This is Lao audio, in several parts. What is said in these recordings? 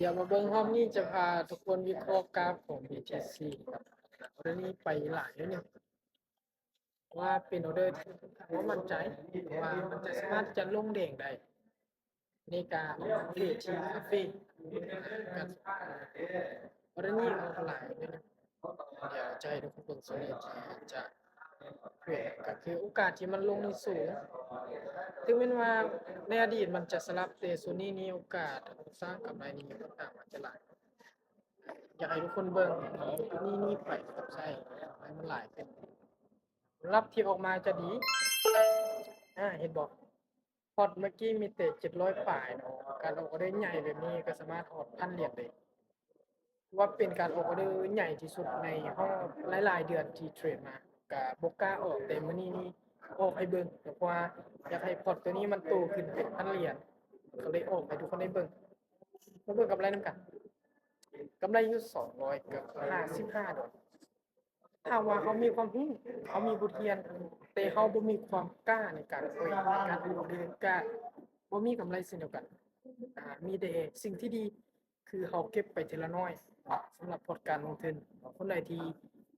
ດຽວມາເບິ່ງຮອບນີ້ຈະພາທຸກຄົນວິເຄາະກາຟຂອງ BTC ເນາະ. ອອເດີນີ້ໄປຫຼາຍຢູ່ນີ້ ວ່າເປັນອອເດີທີ່ບໍ່ໝັ້ນໃຈວ່າມັນຈະສາມາດທີ່ຈະລົງແດງໄດ້. ນີ້ກະເວທີຄາເຟ ກະ ອອເດີນີ້ອອກຫຼາຍເດ້. ດຽວຈະໃຫ້ທຸກຄົນເບິ່ງໂຊນທີ່ຈະ ກະຄືໂອກາດທີ່ມັນລົງນີ້ສູງ. ເຖິງແມ່ນວ່າໃນອະດີດມັນຈະສະຫຼັບ, ແຕ່ໂຊນນີ້ນີ້ໂອກາດສ້າງກຳໄລນີ້ຂ້ອນຂ້າງວ່າຈະຫຼາຍ. ຢາກໃຫ້ທຸກຄົນເບິ່ງ ນີ້ນີ້ໄປກັບໃຊ້ໃຫ້ມັນຫຼາຍຂຶ້ນ. ລັບທີ່ອອກມາຈະດີ. ອາ ເຫັນບໍ່? ພອດເມື່ອກີ້ມີແຕ່ເຈັດຮ້ອຍປາຍເນາະ. ການອອກອອເດີໃຫຍ່ແບບນີ້ກໍສາມາດຮອດພັນຫຼຽນໄດ້. ຖືວ່າເປັນການອອກອອເດີໃຫຍ່ທີ່ສຸດໃນຮອບຫຼາຍໆເດືອນທີ່ເທຣດມາ. ກະບໍ່ກ້າອອກ, ແຕ່ມື້ນີ້ນີ້ອອກໃຫ້ເບິ່ງ ເພາະວ່າຢາກໃຫ້ພອດໂຕນີ້ມັນໂຕຂຶ້ນເປັນພັນຫຼຽນ, ກໍເລີຍອອກໃຫ້ທຸກຄົນໄດ້ເບິ່ງ. ມາເບິ່ງກຳໄລນຳກັນ. ກຳໄລຢູ່ສອງຮ້ອຍກັບຫ້າສິບຫ້າດອນ. ຖ້າວ່າເຮົາມີຄວາມຮູ້, ເຮົາມີບົດຮຽນ, ແຕ່ເຮົາບໍ່ມີຄວາມກ້າໃນການເປີດ, ໃນການອອກເດີ, ກະບໍ່ມີກຳໄລເຊັ່ນດຽວກັນ. ອາ ມີແຕ່ສິ່ງທີ່ດີ ຄືເຮົາເກັບໄປເທື່ອລະໜ້ອຍ ສຳລັບພອດການລົງທຶນ. ຄົນໃດທີ່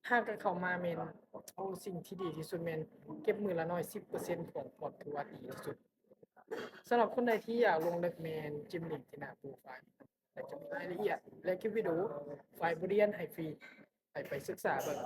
ຫາກຈະເຂົ້າມາແມ່ນ ເອົາສິ່ງທີ່ດີທີ່ສຸດແມ່ນເກັບມື້ລະໜ້ອຍສິບເປີເຊັນຂອງພອດ ຖືວ່າດີທີ່ສຸດ. ສຳລັບຄົນໃດທີ່ຢາກລົງເລິກແມ່ນຈິ້ມລິງທີ່ໜ້າໂປຣໄຟ ແລະ ຈະມີລາຍລະອຽດ ແລະ ຄລິບວິດີໂອຝ່າຍບໍລິຫານໃຫ້ຟຣີ ໃຫ້ໄປສຶກສາເບິ່ງ.